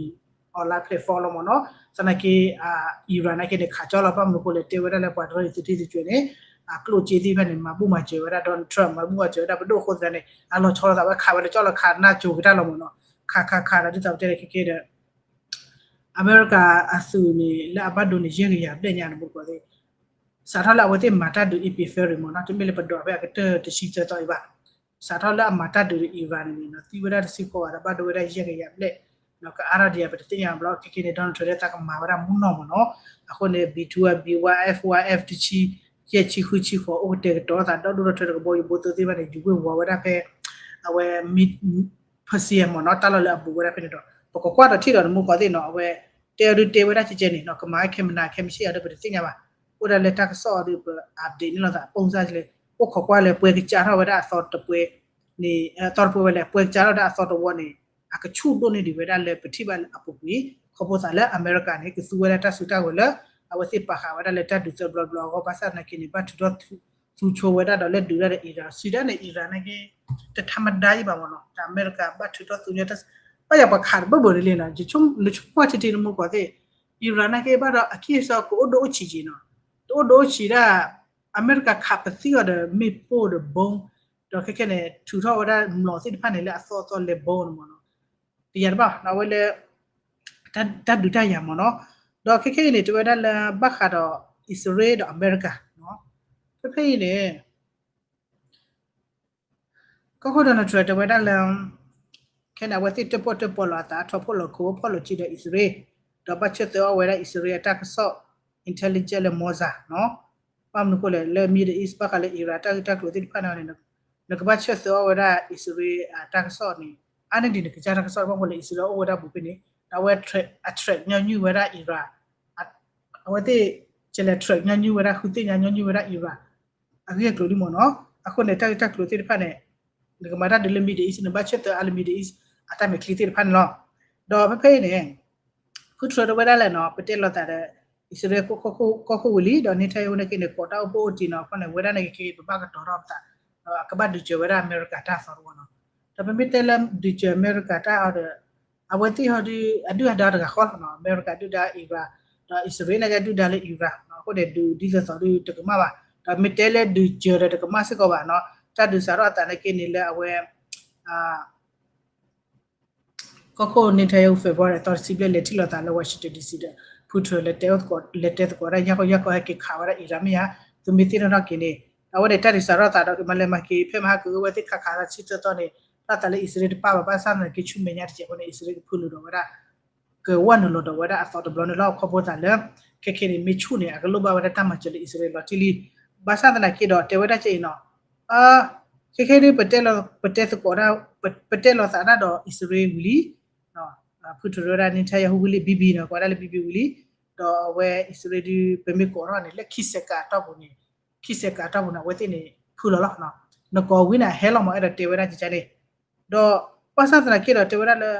online platform လီၤမ့ၢ်နီၤ, သနာ်က့ Iran နာ်က့န့ၣ် ခးကၠီလီၤ ဘၣ်မနုၤဃိလဲၣ် တဲဝဲဒၣ်လၢပှၤတရၢ်အံၤ သထ့သကွဲၤန့ၣ် အကျိၣ်စ့သ့ၣ်တဖၣ်န့ၣ် မၤဘူၣ်မၤစၢၤဝဲဒၣ် Donald Trump မၤဘူၣ်မၤစၢၤဝဲဒၣ်ပဒိၣ်အဃိသတးန့ၣ် အလီၤဆီလိာ်သးဝဲ ခးဝဲတကၠီလီၤ ခးနၢ်ကၠိၤကတၢၢ်လီၤမ့ၢ်နီၤ, ခးခးခးဒီးဒ်သိးပတဲန့ၣ် ခဲကဲဒီး အမဲရကၤအသုးန့ၣ် လၢအဘၣ်ဒိန့ၣ် ယဲၢ်ကယၤဘျဲၣ်ညါန့ၣ် မူကီၢ်သ့ၣ် စးထီၣ်လၢအဝဲသ့ၣ်မၤတၢ်ဒုး April မ့ၢ်နီၤ, တမ့ၢ်လၢပဒိးဖဲအကတၢၢ်တဆံသၢသီအံၤဘၣ်, စးထီၣ်လၢအမၤတၢ်ဒုးဒီး Iran န့ၣ်န့ၣ် သံဝဲဒၣ်တဆံဃိးဂၤဒီး ဘၣ်ဒိဝဲဒၣ်ယဲၢ်ကယၤဘျဲၣ်, ဒီးကအါထီၣ်ဒံးဧါ ပတသ့ၣ်ညါဘၣ်လီၤ. ခဲကဲန့ၣ် Donald Trump လၢသးကမၤဝဲဒၣ်မူနီၢ်မ့ၢ်နီၤ, အဃိန့ၣ် B two အ B one F one F တဆံယဲၢ်ဆံဃုဆံဃိး အိၣ်ကတဲာ်ကတီၤသး ဒီဒိၣ်ဒီထၢဒီးကဘီယူၤဘိသိသ့ၣ်တဖၣ်န့ၣ် ယူၤဝ့ၢ်ဝီၤဝဲဒၣ်ဖဲ အဝဲ Persia မ့ၢ်နီၤ တၢ်လီၢ်လၢအဘူးဝဲဒၣ်ဖဲန့ၣ်ဒီး ပကကွၢ်ဒီးထံၣ်ဒီးနမူကီၢ်သ့ၣ်နီၤ အဝဲ တဲအီၤဒုးတဲဝဲဒၣ်ကဲကဲန့ၣ်နီၤ, ကမၤခဲမနၤခဲမုၢ်ဆ့ၣ်အီၤဒီး ပတသ့ၣ်ညါဘၣ်. အိၣ်ဒၣ်လၢတၢ်ကစီၣ်အီၤဒီး ပ update န့ၣ်လိာ်သး ပိၢ်စၢ်လၢ အိၣ်ခိးကွၢ်လၢပှဲၤကစးထီၣ်ဝဲဒၣ်အသီတပှဲၤန့ၣ်, အသီတပှဲၤဝဲလဲၣ်, ပှဲၤကစးထီၣ်ဝဲဒၣ်အသီတဝီန့ၣ် အကဆူၣ်ဒိၣ်န့ၢ်ဒံးဝဲဒၣ်လၢပထံၣ်ဘၣ်လၢအပူၤကွံာ်, ခီဖျိသးလၢအမဲရကၤန့ၣ် ကသူဝဲဒၣ်တၢ်စုတၢ်ဝဲၤလၢ အဝဲသ့ၣ်ပာ်ဃာ်ဝဲဒၣ်လၢတၢ်ဒုးသၢဘျီဘျီအဂီၢ်, ဘၣ်ဆၣ်သနာ်က့န့ၣ် ဘၣ်ထုးထီၣ်သူဆိဝဲဒၣ်ဒီးလဲၤဒုးဒၣ်ဒီး Iran, စံးဒၣ်န့ၣ် Iran နာ်က့ တထးမဒါယံၤဘၣ်မ့ၢ်နီၤ, တၢ်အမဲရကၤဘၣ်ထုးထီၣ်သူညီတၢ်, ဘၣ်ယၤပှၤခးတဘၢၣ်ဘၢၣ်ဒ်လဲၣ်နီၤ, နဆိကမိၣ်ထံထံနမူကီၢ်သ့ၣ် Iran နာ်က့ဘၣ်ဒီးအကံၢ်အစီကအိၣ်ဒိၣ်အိၣ်ဆံးက့နီၤ, တအိၣ်ဒိၣ်အိၣ်ဆံးဒၣ်, အမဲရကၤခးပသံအီၤဒီးမ့ၣ်ပိၢ်ဒီး bomb, ဒီးခဲခဲန့ၣ် ထုးထီၣ်ဝဲဒၣ်မျိာ်သ့ၣ်တဖၣ်န့ၣ်လၢအသီအသီလဲၤ bomb န့ၣ်မ့ၢ်နီၤ, တယၤတဘၣ်နီၤ, အဝဲလၢ တၢ်ဒုးတၢ်ယၤမ့ၢ်နီၤ, ဒီးခဲခဲအံၤန့ၣ် တဲဝဲဒၣ်လၢဘၣ်ဃးဒီး အံၣ်စရ့လးဒီးအမဲရကၤ, ဖဲဖဲအံၤန့ၣ် ကီၢ်ခိၣ် Donald Trump တဲဝဲဒၣ်လၢ ခဲန့ၣ် အဝဲသ့ၣ်တၢၣ်ပီၣ်တၢၣ်ပီလီၤအသး ထီၣ်ဖှိၣ်လီၤခိၣ်ဖှိၣ်လီၤစ့ဒီးအံၣ်စရ့လး, ဒီးဘၣ်ဆၢၣ်သၢအီၣ်ဝဲဒၣ်အံၣ်စရ့လးအတၢ်ကစီၣ် intelligence လၢ Mossad နီၤ, ဘၣ်မနုၤအဃိလဲၣ် လၢ Middle East ဘၣ်ဃးလၢ Iran တၢ်ဂ့ၢ်တၢ်ကျိၤသ့ၣ်တဖၣ်န့ၣ်န့ၣ် နကဘၣ်ဆၢၣ်သၢအီၣ်ဝဲဒၣ်အံၣ်စရ့လးအတၢ်ကစီၣ်န့ၣ် အါန့ၢ်ဒံးနကစၢ်တၢ်ကစီၣ် ဘၣ်မနုၤလဲၣ် အံၣ်စရ့လးအိၣ်ဝဲဒၣ်ဘူးဖဲန့ၣ် ဒီးအဝဲ အ track ညီနုၢ်ဝဲဒၣ် Iran, အဝဲသ့ၣ် ကလဲၤ track ညီနုၢ်ဝဲဒၣ် ဃုသ့ၣ်ညါညီနုၢ်ဝဲဒၣ် Iran အဂ့ၢ်အကျိၤဒ်မ့ၢ်နီၤ, အဃိန့ၣ် တၢ်ဂ့ၢ်တၢ်ကျိၤသ့ၣ်တဖၣ်န့ၣ် နကမၤတၢ်ဒ်လၢ Middle East နဘၣ်ဆၢၣ်သၢအါလၢ Middle East အတၢ်မဲာ်ချံသ့ၣ်တဖၣ်န့ၣ်လီၤ, ဒီးဖဲဖဲအံၤန့ၣ် ဖုထြၢးတဲဝဲဒၣ်လဲၣ်နီၤ ပတဲလိာ်သးဒီး အံၣ်စရ့လးကီၢ်ခိၣ်ဝံၤလံ ဒီး Netanyahu နာ်က့န့ၣ် ကိးတၢ်အိၣ်ဖှိၣ်အိၣ်တံၢ်နီၤ အဃိန့ၣ် ဝဲဒၣ်န့ၣ်က့ ပဘၣ်ကတီၤထီၣ်ပသး ဒီးအကဘၣ်ဒုးစၢၤဝဲဒၣ်အမဲရကၤတၢ်သီတဝီနီၤ, ဒီးပမ့ၢ်တဲလၢဒုးစၢၤအမဲရကၤတၢ်အီၤဒီး အဝဲသ့ၣ်ဟီဒုး အဒုၣ်အဒါတဂၤဃီလီၤနီၤ, အမဲရကၤဒုၣ်ဒါ Iran ဒီးအံၣ်စရ့လးနာ်က့ဒုၣ်ဒါလၢ Iran အဃိန့ၣ် ဒုးဒ်သိးသိးဒုးတကမၣ်ဘၣ်, ဒီးမ့ၢ်တဲလၢဒုးစၢၤဒီးတကမၣ်စ့ၢ်ကီးဘၣ်နီၤ, တၢ်ဒုးစးထီၣ်အသးနာ်က့န့ၣ်လၢအဝဲ ကီၢ်ခိၣ် Netanyahu February အသီတဆံဘျဲၣ် လဲၤထံၣ်လိာ်သးလၢ Washington D C ဒီး ဖုထြၢး လဲၤတဲသကိး လဲၤတဲသကိးဝဲဒၣ် ညါကီၢ်ညါကီၢ်ဟဲက့ၤခးဝဲဒၣ် Iran မ့ၢ်ဧါ, သုမ့ၢ်သ့ၣ်နီၣ်ထီၣ်က့ၤန့ၣ် အဝဲန့ၣ်တၢ်ဒုးစးထီၣ်သးဒီး မၤလဲၤမၤက့ၤ ဖဲမဟါကဂ့ၤဝဲသ့ၣ်ခးခးသးဆံသၢသီန့ၣ် တၢ်သးလၢအံၣ်စရ့လးတပာ်ဘၣ် ဘၣ်ဆၣ်သနာ်က့ဆူမဲာ်ညါတစဲးဖိန့ၣ် အံၣ်စရ့လးကဖုလိာ်ဒီးဝဲဒၣ် ကဝဲနုာ်လီၤဒီးဝဲဒၣ်အသီတဘျီန့ၣ်လီၤ, ခီဖျိသးလၢ ခဲခဲန့ၣ် မ့ၢ်ဆူၣ်န့ၣ် အကလိၣ်ဘၣ်ဝဲဒၣ်တၢ်မၤစၢၤလၢအံၣ်စရ့လးလီၤတံၢ်လံ, ဘၣ်ဆၣ်သနာ်က့ဒီးတဲဝဲဒၣ်ကဲအံၤနီၤ ခဲခဲဒ် ပတဲသကိးဒၣ် ပတဲလိာ်သးဒၣ်ဒီးအံၣ်စရ့လးဝံၤလံ, ဖုထြၢးဝဲဒၣ် Netanyahu ဝံၤလံ Bibi နီၤ ကိးဝဲဒၣ်လၢ Bibi ဝံၤလံ, ဒီးအဝဲအံၣ်စရ့လးဒုး ပမ့ၢ်ကိးထီၣ်န့ၣ် လၢခံစဲးကးအတီၢ်ပူၤန့ၣ်, ခံစဲးကးအတီၢ်ပူၤန့ၣ် အဝဲသ့ၣ်န့ၣ် ဖုလီၤလီၤ, နကိးဝံၤန့ၣ် အဟဲလီၤမး အဲၣ်ဒိးတဲဝဲဒၣ်ကကါန့ၣ်, ဒီးဘၣ်ဆၣ်သနာ်က့ဒီးတဲဝဲဒၣ်လၢ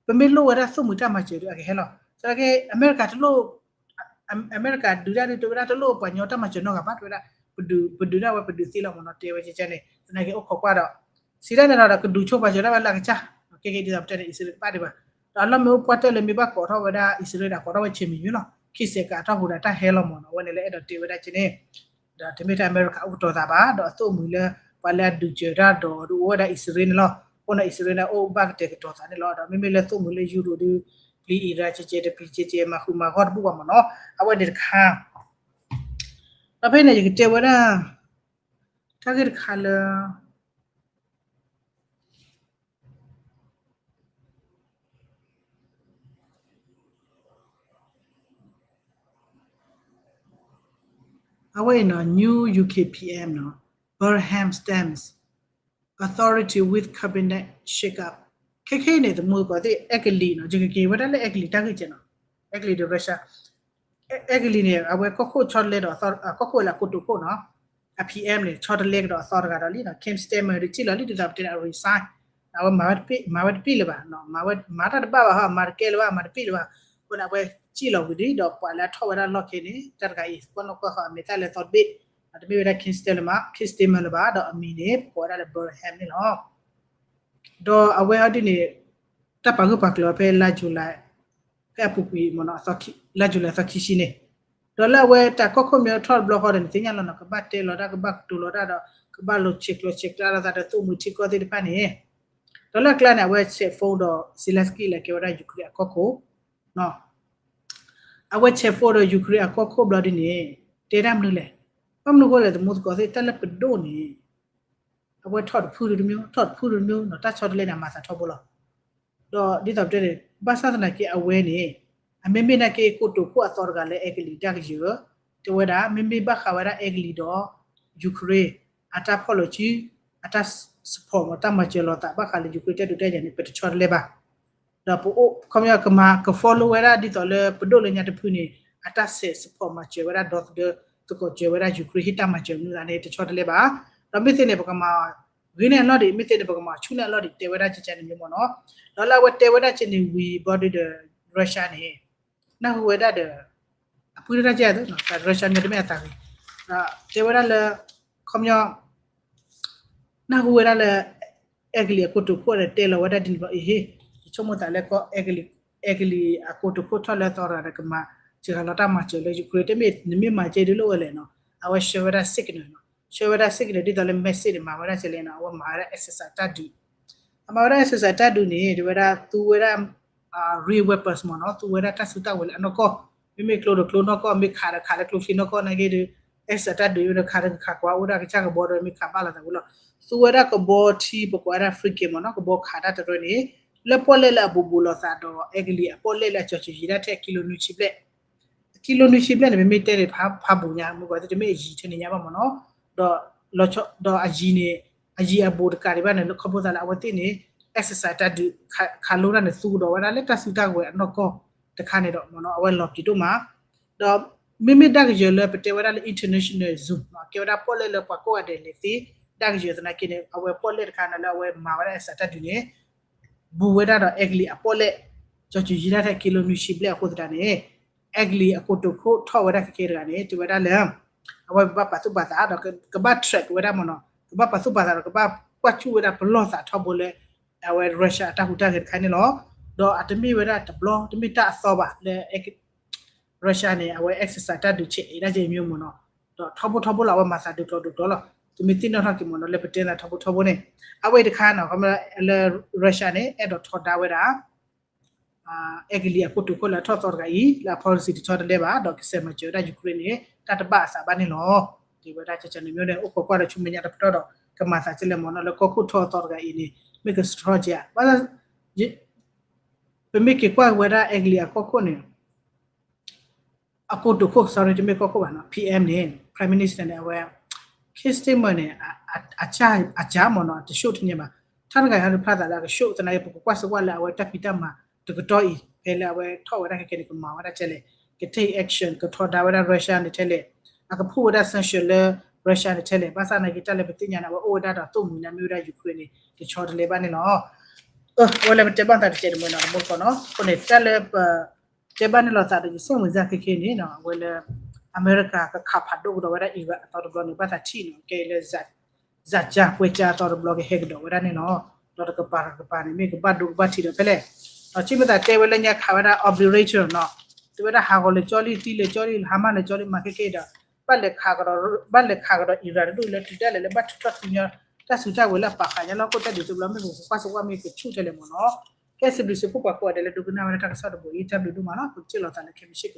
ပမ့ၢ်လိၣ်ဝဲဒၣ်သိၣ်မှံၤတၢ်မၤစၢၤဒီး အကဟဲလီၤ, သနာ်က့ အမဲရကၤတလိၣ် အမဲရကၤဒုးဒၣ်ဒုးတဲဝဲဒၣ် တလိၣ်ပှၤညီတၢ်မၤစၢၤနီတဂၤဘၣ် တဲဝဲဒၣ်, ပဒုးဒၣ်ဝဲပဒုးသ့လီၤမးနီၤ တဲဝဲကကါန့ၣ် သနာ်က့အိၣ်ခိးကွၢ်ဒီး စံးဒၣ်န့ၣ်ဒီး ကဒုးဆိပာ်စၢၤဒၣ်ဝဲလၢအကစၢ်, ခဲကဲဒ်သိးပတဲန့ၣ် အံၣ်စရ့လးတပာ်ဒံးဘၣ်, ဒီးအလီၢ်မ့ၢ်အိၣ်ပှၢ်တၢၢ်လၢမ့ၢ်ဘၣ်ကိးထီၣ်ဝဲဒၣ် အံၣ်စရ့လးဒီးကိးထီၣ်ဝဲဆဲးမံၤမ့ၢ်လီၤ, ခံစဲးကးအတီၢ်ပူၤဒီးတၢ်ဟဲလီၤမးနီၤ အဝဲန့ၣ်လၢအဲၣ်ဒိးတဲဝဲဒၣ်ကဲန့ၣ် ဒီးတမ့ၢ်ထဲအမဲရကၤအိၣ်ကတီၤသးဘၣ် ဒီးအသိၣ်မှံၤလၢ ပှၤလၢအဒုးစၢၤတၢ်ဒီးဒုးအိၣ်ဝဲဒၣ်အံၣ်စရ့လးန့ၣ်လီၤ, အဃိန့ၣ်အံၣ်စရ့လးန့ၣ်အိၣ်ဘၣ်ကတဲာ်ကတီၤသးန့ၣ်လီၤ, ဒီးမ့မ့ၢ်လၢသိၣ်မှံၤလၢယူရိၤဒုး ပျံၤအံၤရၣ်ကဲကဲတပျံၤကဲကဲမၤဃူမၤဂီၢ်တဘူၣ်ဘၣ်မးနီၤ, အဝဲန့ၣ်တခါ ဒီးဖဲန့ၣ် ယကတဲဝဲဒၣ် တၢ်ဂ့ၢ်တခါလၢ အဝဲအံၤနီၤ new U K P M နီၤ Burham stamps authority with cabinet shake up, ခဲခဲအံၤန့ၣ် သမူသကိးသ့ၣ် အဲကလံးနီၤ ယကက့ၤဝဲဒၣ်လၢအဲကလံးတၢ်ဂ့ၢ်ကဲနီၤ, အဲကလံးဒီး Russia အဲကလံးန့ၣ် အဝဲကီၢ်ခိၣ်ဆီတလဲဒီး ကီၢ်ခိၣ်ဝဲလၢအကိတိာ်ခိၣ်နီၤ, အ P M န့ၣ် ဆီတလဲကဒီးအသီတဂၤဒီးလံနီၤ, Keir Starmer ဒုးထံၣ်လီၤလံ ဒ်သိးပတဲန့ၣ် အ resign အဝဲမၤဝဲတပ့ၢ်လၢၤဘၣ်, မၤတၢ်တဘၣ်ဘၣ်ဟီ မၤတကဲလၢၤဘၣ် မၤတပ့ၢ်လၢၤဘၣ်, အဃိန့ၣ် အဝဲစံၣ်လီၤဝံၤလံ ဒီးပှၤလၢအထီၣ်ဝဲဒၣ်လီၢ်ခဲန့ၣ် တၢ်တဂၤအံၤ ကွၢ်နီၣ်ကွၢ်ဃီ အမဲာ်သၣ်လၢသီတဘ့ၣ်, တမ့ၢ်ဝဲဒၣ် Keir Starmer လၢၤဘၣ်, Keir Starmer လၢၤဘၣ်, ဒီးအမံၤန့ၣ် ပကိးဝဲဒၣ်လၢ Burham န့ၣ်လီၤ. ဒီးအဝဲအီၤဒ်န့ၣ် တၢ်ပာ်ဂၢၢ်ပာ်ကျၢၤအီၤဖဲလါ July ဖဲအပူၤကွံာ်မ့ၢ်နီၤ, လါ July သီခံဆံန့ၣ်, ဒီးလၢအဝဲတၢ်ကီၢ်ခိၣ်မ့ၢ်ထီၣ်တဘျီဃီဒီး နသ့ၣ်ညါလီၤနီၤ ကဘၣ်တဲလီၤတၢ် ကဘၣ်ကတိၤလီၤတၢ်ဒီး ကဘၣ်လိာ်ဆဲးကျိးဆဲးကျၢလိာ်သးဒီးသိၣ်မှံၤထံကီၢ်သ့ၣ်တဖၣ်န့ၣ်, ဒီးလၢအကျါန့ၣ် အဝဲဆဲး phone ဒီး Zelenskyy လၢကဲဝဲဒၣ် Ukraine အကီၢ်ခိၣ် အဝဲဆဲး phone ဒီး Ukraine အကီၢ်ခိၣ်ဘျီဒ်န့ၣ် တဲတၢ်မနုၤလဲၣ်, ဘၣ်မနုၤအဃိလဲၣ် သမူသကိးသ့ၣ် တၢ်လၢပဒိၣ်န့ၣ် အဝဲထီၣ်တဖုတမျိုး ထီၣ်တဖုတမျိုးနီၤ, တၢ်ဆီတလဲန့ၣ် အမၤသးထီဘိလီၤ. ဒီးဒ်သိးပတဲန့ၣ် ဘၣ်ဆၣ်သနာ်က့အဝဲန့ၣ် အမ့မ့ၢ်နာ်က့ ကိတိာ်ခိၣ်အသီတဂၤလၢအဲကလံးတၢ်ကယၢၤ တဲဝဲဒၣ် မ့မ့ၢ်ဘၣ်ဃးဝဲဒၣ်အဲကလံးဒီး Ukraine အတၢ်ဖီၣ်လိာ်စု အတၢ် support မ့ၢ်တၢ်မၤစၢၤလိာ်သး ဘၣ်ဃးလၢ Ukraine တၢ်ဒုးတၢ်ယၤန့ၣ် ပတဆီတလဲဘၣ်. ဒီးပအိၣ်ခီပညီကမၤက follow ဝဲဒၣ်ဒ်သိးလၢပဒိၣ်လၢညါတဖုန့ၣ် အတၢ်ဆဲး support မၤစၢၤဝဲဒၣ်ဒီသဒၢ သကိးစၢၤဝဲဒၣ် Ukraine ဟ့ၣ်တၢ်မၤစၢၤမနုၤသးန့ၣ် တဆီတလဲဘၣ်. ဒီးမ့ၢ်သ့န့ၣ် ပကမၤဂ့ၤန့ၢ်အလီၢ်ဒံး မ့ၢ်သ့န့ၣ် ပကမၤဆူၣ်န့ၢ်အလီၢ်ဒံး တဲဝဲဒၣ်ကကန့ၣ်မ့ၢ်မ့ၢ်နီၤ. ဒီးလၢအဝဲတဲဝဲဒၣ်ကန့ၣ်ဝံၤဘီဒုဒီး Russia န့ၣ် နၢ်ဟူဝဲဒၣ်ဒီး အပှ့ၤတၢ်ကဲအသိး Russia န့ၣ်တမ့ၢ်အသးဂ့ၤ တဲဝဲဒၣ်လၢ ခီပညီ နၢ်ဟူဝဲဒၣ်လၢ အဲကလံးအကိတိာ်ခိၣ်ဒီးတဲလီၤဝဲဒၣ်ဒ်န့ၣ်ဘျီ အ့ဟ့ၣ် ယဆိကမိၣ်သးလၢကီၢ် အဲကလံးအကိတိာ်ခိၣ်ထီၣ်လၢအသီတဂၤဒီးကမၤ စှၤလီၤတၢ်မၤစၢၤလၢ Ukraine တမ့ၢ်နမ့ၢ်မၤကဲဒ်လဲၣ်ဝဲလဲၣ်နီၤ အဝဲဆှၢဝဲဒၣ် signal နီၤ ဆှၢဝဲဒၣ် signal ဒ်သိးလၢ message န့ၣ် မၤဝဲဒၣ်ကဲလဲၣ်နီၤ အဝဲမၤဝဲဒၣ် exercise တၢ်ဒုး အမၤဝဲဒၣ် exercise တၢ်ဒုးန့ၣ် တဲဝဲဒၣ်သူဝဲဒၣ် real weapons မ့ၢ်နီၤ သူဝဲဒၣ်တၢ်စုတၢ်ဝဲၤလၢအနီၢ်ကီၢ် မ့မ့ၢ်ကျိဒီးကျိနီၢ်ကီၢ် မ့ၢ်ခးဒီးခးလၢကျိချံနီၢ်ကီၢ်နာ်က့ဒီး exercise တၢ်ဒုးဒီးခးဒီးခးကွၢ်အိၣ်ဒၣ်ကစၢ်ကဘီဒီးမ့ၢ်ခးဘၣ်လီၤသးဝဲလီၤ သူဝဲဒၣ်ကဘီထံပကွၢ်ဝဲဒၣ် frigate မ့ၢ်နီၤ ကဘီခးတၢ်တရၢန့ၣ် လၢပီၣ်လဲၣ်လၢအဘူးဘူးလိာ်သးဒီး အဲကလံးအပီၣ်လဲၣ်လၢအကီၤစၢၤယံၤဒၣ်ထဲအကံလိနွံဆံဘျဲၣ် အကံလိနွံဆံဘျဲၣ်န့ၣ် ပမ့ၢ်တဲန့ၣ် ဖးဘူးညါ မ့ၢ်ကွၢ်သ့ၣ်တမ့ၢ်အယံၤထဲန့ၣ်ညါဘၣ်မ့ၢ်နီၤ ဒီး ဒီးအယံၤန့ၣ် အယံၤအဘူးတကးဒံးဘၣ်န့ၣ် လၢခီဖျိသးလၢအဝဲသ့ၣ်န့ၣ် exercise တၢ်ဒုး ခးလိတၢ်န့ၣ် သူကဒီးဝဲဒၣ်လၢတၢ်စုတၢ်ဝဲၤအနီၢ်ကီၢ်တခါန့ၣ်ဒီးမ့ၢ်နီၤ အဝဲလီၤပျံၤဒိၣ်မး ဒီးမ့မ့ၢ်ဒၣ်ကယၢၤလၢပတဲဝဲဒၣ်လၢ international zone နီၤ ကဲဝဲဒၣ်ပီၣ်လဲၣ်လၢပှၤကိးဂၤဒဲးလဲၤသ့ ဒၣ်ကယၢၤသနာ်က့န့ၣ် အဝဲပီၣ်လဲၣ်တခါန့ၣ်လၢအဝဲမၤဝဲဒၣ် exercise တၢ်ဒုးန့ၣ် ဘူးဝဲဒၣ်ဒီးအဲကလံးအပီၣ်လဲၣ် ကီၤစၢၤယံၤဒၣ်ထဲကံလိနွံဆံဘျဲၣ်အဃိသတးန့ၣ် အဲကလံးအကိတိာ်ခိၣ်ထီၣ်ဝဲဒၣ်ခဲကဲတဂၤန့ၣ် တဲဝဲဒၣ်လၢ အဝဲဘၣ်ပာ်သူၣ်ပာ်သးဒီးကဘၣ် track ဝဲဒၣ်မ့ၢ်နီၤ ကဘၣ်ပာ်သူၣ်ပာ်သးဒီးကဘၣ်ကွၢ်ဆူၣ်ဝဲဒၣ်ပလီၢ်သးထီဘိလၢ အဝဲ Russia အတၢ်ဟူးတၢ်ဂဲၤတခါန့ၣ်လီၤ. ဒီးအတမ့ၢ်ဝဲဒၣ်တဘျီ တမ့ၢ်တၢ်အသီဘၣ်လၢ Russia န့ၣ် အဝဲ exercise တၢ်ဒုးဆဲးအံၤဒၣ်ကဲမ့ၢ်မ့ၢ်နီၤ ဒီးထီဘိထီဘိလီၤ အဝဲမၤသးဒုးကျိၤဒုးကျိၤလီၤ. သုမ့ၢ်သ့ၣ်နီၣ်ထီၣ်က့ၤမ့ၢ်နီၤ လၢပတဲသးထီဘိထီဘိန့ၣ် အဝဲတခါနီၤ လၢ Russia န့ၣ် အဲၣ်ဒိးထီဒါဝဲဒၣ် အဲကလံးအကိတိာ်ခိၣ်လၢအထီၣ်သီတဂၤအံၤ လၢအ policy တဆီတလဲဘၣ် ဒီးကစဲးမၤစၢၤဝဲဒၣ် Ukraine န့ၣ် တၢ်တဘၣ်အသးဘၣ်န့ၣ်လီၤ. တဲဝဲဒၣ်ကကန့ၣ်မ့ၢ်န့ၣ် အိၣ်ခိးကွၢ်ဒီးဆူမဲာ်ညါတပတီၢ်ဒီး ကမၤသးကဲလဲၣ်မ့ၢ်နီၤ လၢကီၢ်ခိၣ်ထီအသီတဂၤအံၤန့ၣ် မ့ၢ်ကစထြီက့ၤဧါ ဘၣ်ဆၣ် ပမ့ၢ်က့ၤကွၢ်ဝဲဒၣ်အဲကလံးအကီၢ်ခိၣ်န့ၣ် အကိတိာ်ခိၣ် sorry တမ့ၢ်ကီၢ်ခိၣ်ဘၣ်နီၤ PM န့ၣ် Prime Minister န့ၣ် အဝဲ his statement န့ၣ် အ အ အကၢ်မ့ၢ်နီၤ တ show တန့ၢ်ဘၣ် ထါတဂၤဟဲတဖျါသးလၢအက show သနာ်က့ ပကကွၢ်စ့ၢ်ကီးလၢအဝဲတၢ်ဖံးတၢ်မၤတကတီၢ်အံၤ ဖဲလၢအဝဲထီၣ်ဝဲဒၣ်ခဲကဲန့ၣ် ကမၤဝဲဒၣ်ကဲလဲၣ် က take action ကထီဒါဝဲဒၣ် Russia န့ၣ်ထဲလဲၣ် အကဖှိၣ်ဝဲဒၣ် sanction လၢ Russia န့ၣ်ထဲလဲၣ် ဘၣ်ဆၣ်သနာ်က့တၢ်လၢပသ့ၣ်ညါန့ၣ် အဝဲအိၣ်ဝဲဒၣ်ဒီးသိၣ်မှံၤန့ၣ် မ့ၢ်ဝဲဒၣ် Ukraine န့ၣ် တဆီတလဲဘၣ်န့ၣ်လီၤ. အဝဲလၢပတဲဘၣ်သးတကဲးတမှဲၤနီၤ တမူတကိးနီၤ အဃိန့ၣ် တၢ်လၢပ တဲဘၣ်န့ၣ်လိာ်သးဒီး ယဆိကမိၣ်စ့ၢ်ကီးခဲကဲန့ၣ်နီၤ အဝဲလၢ အမဲရကၤကခးဖးဒိၣ်ကဒီးဝဲဒၣ် Iran အသီတဘျီန့ၣ် ဘၣ်သးထံၣ်နီၤ ကဲလၢ စးကၢ်ပှဲၤကၢ်အသီတဘျီကဟဲကဒီးဝဲဒၣ်န့ၣ်လီၤ. ဒီးတကပၤတကပၤန့ၣ် မ့ၢ်ကဘၣ်ဒိကဘၣ်ထံးဒီးဖဲလဲၣ် ဒီးက့မ့ၢ်သးတဲဝဲလၢညါခးဝဲဒၣ် obliteration နီၤ တဲဝဲဒၣ်ဟးဂီၤလၢာ်ကၠီလံ သံလၢာ်ကၠီလံ ဟါမၢ်လၢာ်ကၠီလံ မၤခဲကဲဒီး ဘၣ်လဲၤခးကဒီး ဘၣ်လဲၤခးကဒီး Iran တဒူၣ်လၢတုၤဒၣ်လဲာ်လၢဘၣ်ထုးထီၣ် တၢ်စုကဝဲၤလၢအပာ်ဃာ်ညါလၢဟီၣ်ခိၣ်တၢ်ဒုးတဘျီ မ့ၢ်ပကကွၢ်စ့ၢ်ကီးမ့ၢ်ကဆူၣ်ထဲလဲၣ်မ့ၢ်နီၤ. ကဲစံးဘျုးစ့ၢ်ကီးပှၤကိးဂၤဒဲးလၢဒိကနၣ်ဝဲဒၣ်တၢ်ကစီၣ်တဘိအံၤ တၢ်ဘျုးဒိၣ်မးလီၤ ပကထံၣ်လိာ်သးလၢခဲမုၢ်ဆ့ၣ်က